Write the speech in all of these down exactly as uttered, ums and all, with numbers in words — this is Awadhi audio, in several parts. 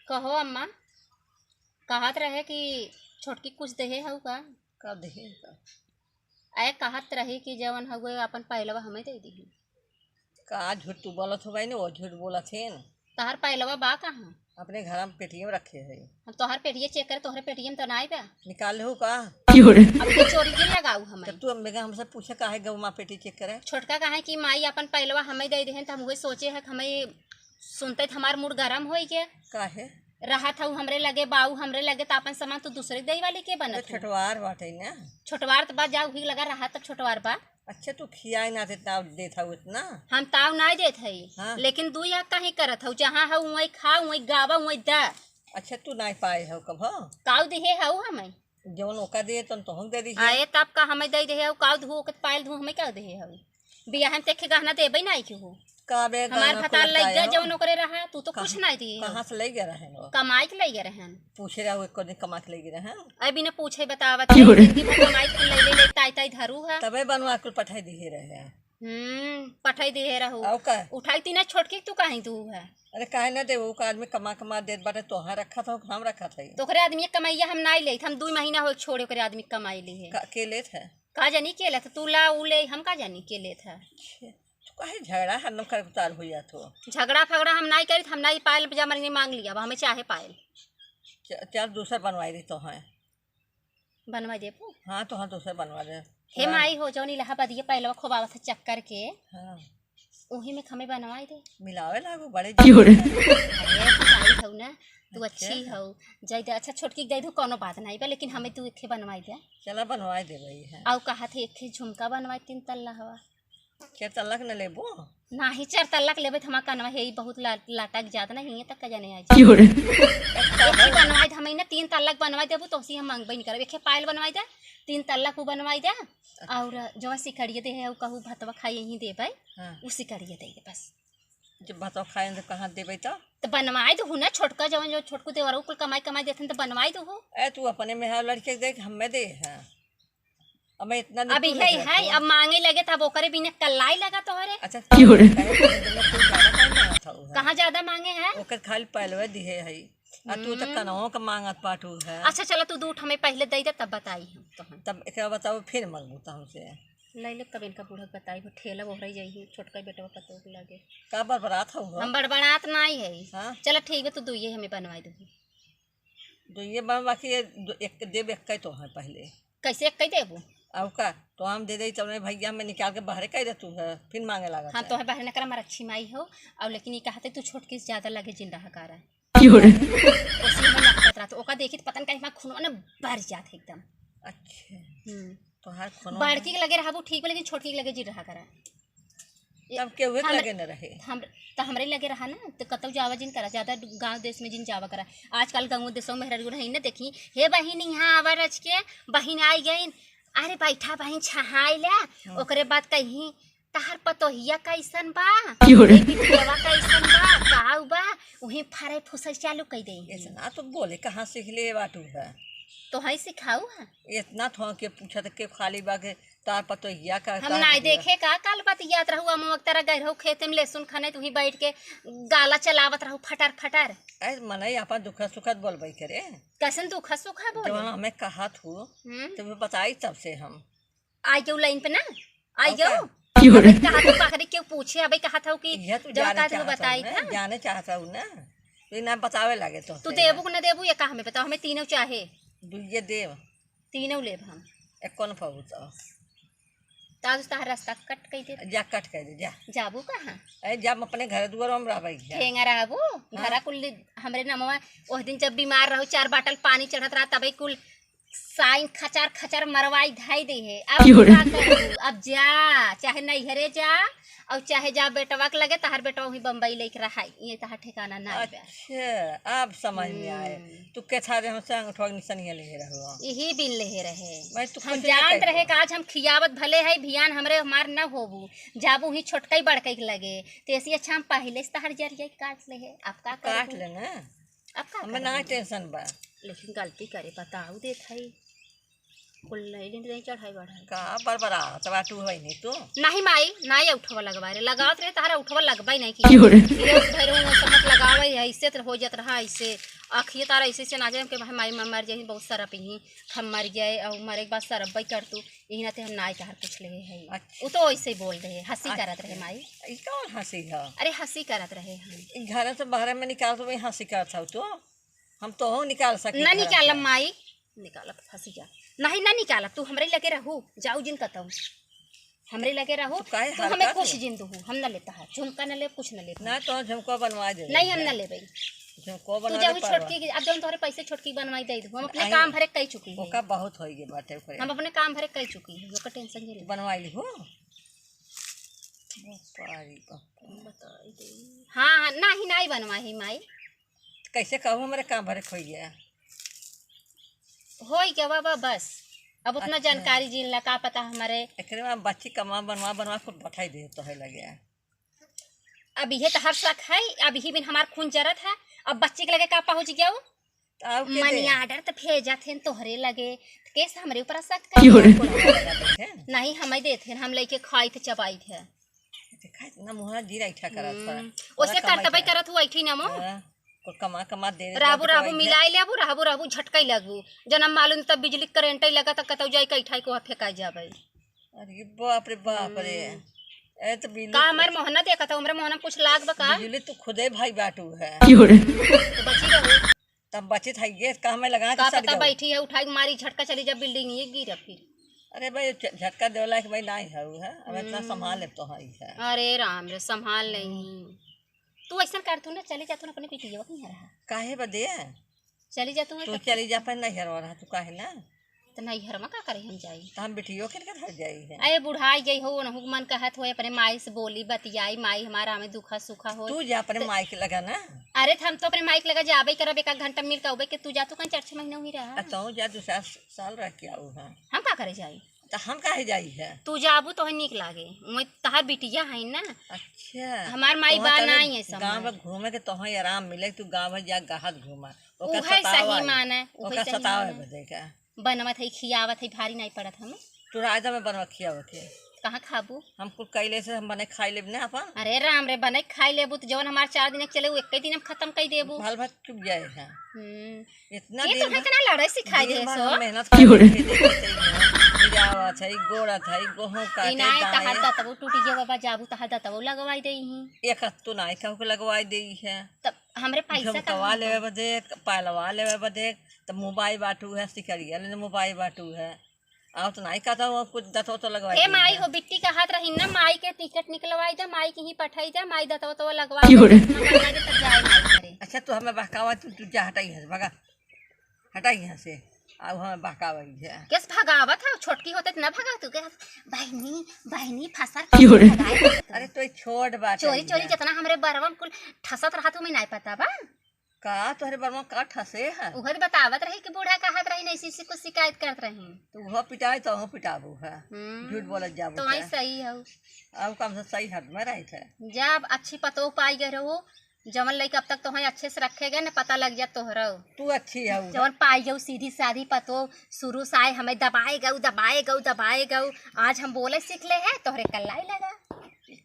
कहो अम्मा, कहत रहे कि छोटकी कुछ देहे हउ का? का देहे हउ का? अरे कहत रही कि जवन हउए अपन पहलवा हमें दे दीही। का झूठ तू बोलत हो बहिनी, वो झूठ बोलत है न। तोहर पहलवा बा कहाँ? अपने घर में पेटिया में रखे है। हम तोहर पेटिया check करे, तोहरे पेटिया में तो नाई बा। निकाल लेहू का? अब ये चोरी के लगाऊ हमें। तब तू अम्मे का हमसे पूछे काहे गऊ माँ पेटी check करे? छोटका कहे कि माई अपन पहलवा हमें दे देहन, त हम उहे सोचे है कि हमें सुनते त हमार mood गरम होई के। काहे? रहत हऊ हमरे लगे, बाऊ हमरे लगे, त आपन सामान तू दूसरे के देई वाली के बनत अरे हऊ? छोटवार बाटे ना। छोटवार त बा, जाऊ ही लगा रहत त छोटवार बा। अच्छा, तू खियाए ना इतना देत हऊ इतना? हम ताव नाई देत हई, हाँ। लेकिन दुई हक काहे करत हऊ? जहाँ हऊ उहई खा, उहई गावा, उहई दा। अच्छा, तू नाई पाए हऊ कब हो? काऊ दिहे हऊ हमें? जवन ओका दे, तन तोहन दे दिहे। आए, तब का हमें दे दिहे हऊ? काऊ धू, ओके पायल धू, हमें का दिहे हऊ? बियाह में तेखे गहना देबे नाई के हो। का बे हमार गहना भतार कुल लइगा बताए हो? जवन ओकरे रहा, तू तो कुछ कहाँ, नाई दिहे हो। कहाँ से लइगा रहे हो? कमाई के लइगा रहन। पूछे रहा, एको दिन कमा के लइगा रहन। अरे बिना पूछे बतावत क्यों है, रे? जिंदगी भर कमाई के ले, ले, ले, ताई, ताई धरू है। तबे बनवा कुल पठाई दिहे रहे। हम्म, पठाई दिहे रहू। और का? उठाई तीना छोटकी तू काहे तू है? अरे काहे ना देबू, का आदमी कमा, कमा देत बाटे, तोहार रखत हो, हम रखत हई। तो ओकरे आदमी के कमाइया हम नाई लेत, हम दुई महीना हो छोड़े ओकरे आदमी के कमाई ली है। का, के लेत है? का जानी के लेत, तू ला, ऊ ले, हम का जानी के लेत है। छे, तू काहे झगड़ा हरदम कर उतार हो जात हो? झगड़ा फगड़ा हम नाई करित, हम नाई पायल जमरनी मांग लिया, अब हमें चाहे पायल। च-, चल दूसर बनवाई रही तो है। बनवा देबू? हाँ, तो हाँ, दूसर बनवा दे। हे हाँ। माई हो, जौन इलाहाबादिया पहलवा खोबावत है चक्कर के, हाँ। उही में हमें बनवाई दे। मिलावे लागू बड़े क्यों रे? अरे, तू सारी हऊ ना, तू अच्छा। अच्छी हऊ। जाई दे, अच्छा, छोटकी के दे दू, कोनो बात नहीं बा, लेकिन हमें तू एके बनवाई दे। चला, बनवाई दे भाई, हाँ। आउ कहा थे, एके झुमका बनवाई, तीन तल्ला हवा। चार तल्ला के न लेबो? नाही, चार तल्ला के लेबे त हमार कनवा है, ई बहुत ला-, लाटा के जात ना, हिये तक का जाने आ जाए। क्यों रे? एके बनवाई दे, हमें ना तीन तल्ला के बनवाई देबू, तो उसी हम मांगबे नहीं करब। एके पायल बनवाई दे, तीन तल्ला को बनवाई दे, अच्छा। और जो सिकड़िए दे है, वो कहू भतवा खाई यहीं देबे, हाँ। वो सिकड़िए दे दे बस। जब भतवा खाए तो कहाँ देबे तो? तो बनवाई दो ना, छोटका जवन जो छोटकू देवर, वो कुल कमाई, कमाई देथन तो बनवाई दो हो। ए, तू अपने में है लड़के के देख, हमें दे है। अब मैं इतना नहीं अब तू इहे लेके है, रखो। अब मांगे लगे तब ओकरे बिना कल्लाई लगा तोहरे। अच्छा, क्यों रे? कहे तो तुम लोग कुछ ज्यादा काहे मांगत हो, है? कहाँ ज्यादा मांगे हैं? ओकर खाली पहलवे दिहे है। आ तू तो हम्म। कनवों का मांगत पाटू है। अच्छा, चलो, तू दू ठो हमें पहले दे दे, तब बताई हम तो हम। तब एकरा बताओ, फिर मांगू तो हमसे। ले ले, तब इनका बूढ़ा के बताई, वो ठेला ओहराई जाई, छोटका बेटवा पतोह के लगे। का बड़बड़ात हो? हम बड़बड़ात नहीं है। हाँ? चलो, ठीक बा, तू दुइये हमें बनवाई दो। दुइये बनवा के ये दो, एक देब, एक तो है पहले। कैसे एक कई देबू? अब का, तो हम दे दे, तब भैया हमें निकाल के बाहरे कह दे तू है, फिर मांगे लगा हाँ, है। तो है बाहर नकरा मार अच्छी माई हो, और लेकिन ये कहते तू छोटकी से ज्यादा लगे जिन रहा कारा। क्यों रे? उसी में नफरत रहत, ओका देखी तो पता नहीं कहीं हमार खूनवा ना भर जात है एकदम। अच्छा। हम्म। तोहार खूनवा बड़की के लगे रहबू ठीक बा, लेकिन छोटकी के लगे जिन रहा करा। ए, तब केहू के हम, लगे न रहे। हम, त हमरे लगे रहा ना, त कतौ जावा जिन करा, ज्यादा गाँव देश में जिन जावा करा। आजकल गाँव देशों में मेहरारू रही न देखी, "हे बहिन, यहाँ आवा रच के, बहिन आई गईन। अरे बैठा बहिन, छहाई ले।" हाँ। ओकरे बाद कहीं, "तहार पतोहिया कैसन बा? क्यों रे? ए बिटियावा कैसन बा? काऊ बा?" उहीं फरे फुसर चालू कई दे। इतना तो बोले कहाँ सीख ले बाटू है? तो है सिखाऊ है। इतना थों के पूछत के खाली बा के तार पतोहिया का हम तार नाई पतोहिया। देखे का काल बतियात रहू, अमवा के तरह गए रहू खेते में लहसुन खने, तुही बैठ के गाला चलावत रहू फटर फटर। ऐ मनई आपन दुख सुखत बोलबई करे। कैसन दुख सुख है बोले? जवन हमें कहत हो, हम्म। तो मैं बताई तब से हम। आई गयो लाइन पे ना? आई अब गयो? का? अबे कहा तो पकड़ी क्यों पूछे, अबे कहा था कि यह तू जवन जाने कहा था वो चाहत बताई हूँ ना, था। जाने चाहत हूँ ना। तो इन्हें बतावे लगे तो तू से। देबू कि ना देबू, ये कहा हमें बताओ, हमें तीनों चाहे। दुइये देव। तीनों लेब हम। एक कौन पाऊ तो? ताज तहार रास्ता कट कई दे। जा कट कई दे, जा। जाबू कहाँ? ए, जा अपने घर दुआर में रहबे जा। ठेंगा रहबू, हाँ। घरा कुल हमरे नमवा, ओह दिन जब बीमार रहो, चार बाटल पानी चढ़त रहा, तबे कुल साइन खचार खचार मरवाई धाई दे है। अब क्यों रे? का करू? अब जा, चाहे नैहरे जा, और चाहे जा बेटवा के लगे, तहार बेटवा वहीं बम्बई लेके रहाई, ये तहार ठिकाना ना बा। अच्छा, अब समझ में आए। हम्म। तू के थारे हमसे अंगूठवा के निशानिया लेहे रहो। यही बिन लेहे रहे। मैं तू हम कुछ ना जानत कह रहे दो। कि आज हम खियावत भले है, भियान हमरे हमार न होबू। जाबू ही छोटकई बड़कई के लगे। तो ऐसी अच्छा हम पहले से तहार जरिया काट ले है। अब का काट करबू? ले ना। अब का हमें ना करबू? टेंशन बा। लेकिन गलती करे बताऊ देत है। कुल ले लेन दे चढ़ाई बढ़ाई। का बरबरात बाटू है नहीं तू? नहीं माई, ना ये उठवा लगवा रे, लगावत रहे तहरा उठवा लगवा ही नहीं की। क्यों रे? ये भैरव वो समझ लगावे है, इससे तो हो जात रहा, इससे आँखिए तारा ऐसे से ना जाए कि भाई माई मर जाए, बहुत सरप ही हम मर गए और मरे के बाद सरप भाई कर तू, यही नाते हम ना तहर कुछ ले है। अच्छा। वो तो ऐसे ही बोल रहे, हंसी करत रहे अच्छा। माई। ई कौन हंसी है? अरे हंसी करत रहे हम। ई घर से बाहर में निकाल तो मैं हंसी करत हूँ तो हम तो निकाल सकी ना घर निकालब से। माई, निकालब हंसी का। नहीं, ना निकालब, तू हमरे लगे रहू, जाऊ जिन कतऊ। हमरे लगे रहू, तो काहे तू हमें हल्का खुश से? जिन दहू, हम ना लेता है, झुमका ना लेब, कुछ ना लेब। ना तो झुमका बनवा दे नहीं, हम रहे ना हैं। लेबे। झुमको तू बनवा जाऊ दे, परवा। छोटकी की, अब जौन तोहरे पैसे छोटकी बनवाई दे दू, हम अपने आई। काम भरे कई चुकी है। ओका बहुत होई गए बाटे ओकरे। हम अपने काम भरे कई चुकी है, ओकर टेंशन जे ले। बनवाई ली हो। बाप रे बाप। बताई दे। हाँ, हाँ, नाही, नाही बनवा ही माई। कैसे कहू हमरे काम भरे खोई गया? होई गवा बा बस। अब उतना अच्छा। जानकारी जिन ला, का पता हमरे। एकरे में बच्ची कमा बनवा बनवा कुल बैठाई दे तो है लगे। अब इहे तो हर शक है, अब इही बिन हमार खून जरत है, अब बच्ची के लगे का पहुँच गया वो? तो आओ के दे? मनी ऑर्डर तो भेजत हैं तोहरे लगे, तो केस हमरे ऊपर शक कर क्यों रे? दिया कुल। नहीं, हम ही देत हैं, हम लेके खाई थे, चबाई थे। देखा, इतना मुँह जीरा इठा करत है। हम्म। ओसे तोरा कमाई करतबई है। करत हुआ, इठी ना मो। हाँ, कुल कमा, कमा दे दे, राबू, दे राबू दे। मिलाई लेबू, राबू, राबू झटकई लगबू। जनम मालूम तब बिजली करंट ही लगा, तब कतौ जाई, कई ठाई को फेंका जाबे। अरे बाप रे, बाप रे। हम्म। ए तो बिजली का हमार मोहना देखत हो, हमरे मोहना कुछ लाग बा का? बिजली तू खुदे भाई बाटू है। क्यों रे? तो बची रहू। तब बचित है ये, का हमें लगा के का सर पता गऊ। बैठी है, उठाई के मारी झटका, चली जा बिल्डिंग ये गिरा फिर। अरे भाई, झ-, झटका देवला के भाई नाई है वो है, अब इतना हम्म। संभाल ले तो है ही है। अरे राम रे, संभाल हम्म। नहीं। तू ऐसा कर, तू ना चली जा, तू ना अपने बिटिया के यहाँ रहा। काहे बदे? चली जा तू, तू तब चली जा, अपन नहीं हरवा रहा, तू काहे ना? तो नैहर में का करे हम जाई? तो हम बिटियो के घर जाई है। अरे बुढ़ाई गई हो, ओनहु के मन कहत हो अपने माई से बोली बतियाई, माई हमारा हमें दुखा सुखा हो। तू जा अपने तो माई के लगा ना। अरे तो हम तो अपने माई के लगा जाबे करब, एक आध घंटा मिल के अउबे के, तू जा, तू कहीं चार छह महीना हुई रहा। आ, तू जा, दो चार साल रह के आऊ है। हम का करे जाई? तो हम काहे जाई है? तू जाबू तो है नीक लागे, मैं तहार बिटिया है ना। अच्छा। हमार माई तोहर बा तने ना आई है गाँव समझ। में घूमे के तोहर आराम मिले, तू गाँव में जा गहत घूमा। ओकर उहे सतावा सही है। माने, उहे ओकर सही सतावा है माने। बदे का। बनवत है, खियावत है, भारी नाई पड़त हमें। तू रायता में बनवा खियावत है। कहाँ खाबू? हम कुल कैले से हम बने खाई लेब ना अपन। अरे राम रे, बने खाई लेबू तो जवन हमार चार दिन के चले, वो एक ही दिन हम खत्म कर देबू। भल भल चुप जाए है। हम्म। इतना के दिन तोहे भर, इतना लड़ाई सिखाई दिन दे भर सो? हम मेहनत क्यों रे? करके देते हैं। गिरावत है, गोड़त है, गोहूं काटे, इनाई दाएं। तहार दतवो टूटी गयो बाबा, जाबू तहार दतवो लगवाई देई ही। एक हत्तू नाई कहू के लगवाई देई है। तब हमरे पैसा झुमकवा कहाँ लेवे बा? बदे, पायलवा लेवे बदे, त मोबाइल बाटू है, सिकरिया लेने मोबाइल बाटू है। आओ तो नाई कहता हूँ, कुछ दतवा तो लगवाई हे देई माई है। हो, बिट्टी कहत रही ना, माई के टिकट निकलवाई दे, माई के ही पठाई दे, माई दतवा तो लगवाई क्यों दे, रे? इतना महीना के तब जाए माई घरे। अच्छा, तू हमें बहकावा, तू, तू जा, हटाई है, भगा, हटाई यहाँ से। आओ हमें बहकावा ही है। केस भगावत है, छोटकी होते त ना भगा तू के, बहनी, बहनी फसर क्यों रे? भगाए रहत तू। अरे तो छोट बात चोरी है चोरी है। जितना हमरे बरवन कुल ठसत रहत हूँ, मैं नाई पता बा। का तोहरे बरवा का ठसे है? उहे तो बतावत रही कि बूढ़ा कहत रही, नहीं इसी को शिकायत करत रही। तो वह पिटाए तो वह पिटाबू है। हम्म। झूठ बोलत जाबू तो वही है। सही है। अब कम से सही हद में रही थे। जब अच्छी पतोह पाई गए रहो, जवन लइका अब तक तोहें अच्छे से रखे गए न, पता लग जा तोहरो। तू अच्छी है जवन पाई गऊ सीधी साधी पतोह, शुरू से आए हमें दबाए गऊ, दबाए गऊ, दबाए गऊ। आज हम बोले सीख ले है, तोहरे कल्लाई लगा।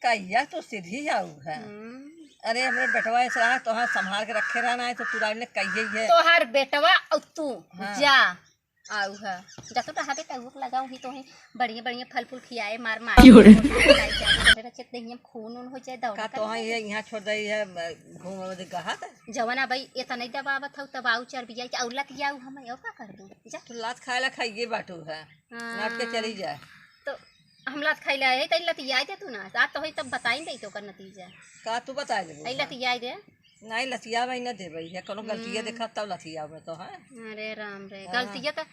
कहिया तो सीधी आऊ है। हम्म। अरे, हमरे बेटवा ऐसा रहा, तोहार संभाल के रखे रहना है, तो तू राज ने कहिए ही है। तोहार बेटवा और तू हाँ। जा, आऊ है। जा तू टहा दे, तऊ लगाऊ ही तो है, बढ़िया, बढ़िया फल फूल खियाए, मार, मार। क्यों रे? खाए, खाए, खाए, खाए, खाए, हम खून उन हो जाए, दौड़ का कर तो हाँ, ले। ये यहाँ छोड़ दे, ये, अ, घूम दे, कहा था? जवन अब ये तो नहीं दबावत हऊ, तब आऊ चर्बी आई, और लतियाऊ हम, और का कर दूँ? जा। तू लात खाए ला खाइए बाटू है, हाँ। नाट के चली जाए। तो हम लात खाई ले आए, तई लतियाए दे तू ना। आज तो होई तब बताई दे तो ओकर नतीजा। का तू बताए देबू? तई लतियाए दे। नहीं, लतिया में न देबे है, कोनो गलतिया हम्म। देखा तब लतिया में तो है। अरे राम रे, हाँ। गलतिया तो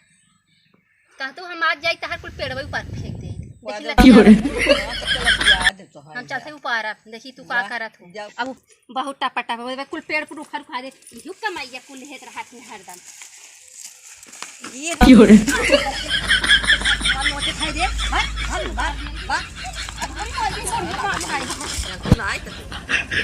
कह तू हम आज जाई तहार कुल पेड़वे ऊपर फेंक दे। देखी वाह, लतिया। हाँ, तब तो लतिया दे तो है हम चलते जा। ऊपर, देखी तू का जा, करत हो। जा। अब बहुत टपा टपा, वो कुल पेड़ पर उखड़ उखड़ दे। यू कमाइया कुल हेत रहत में हरदम। ये क्यों रे? हम लोग के खाई दे। हाँ, हम बा, बा। अब हम लोग के सब लोग खाई दे।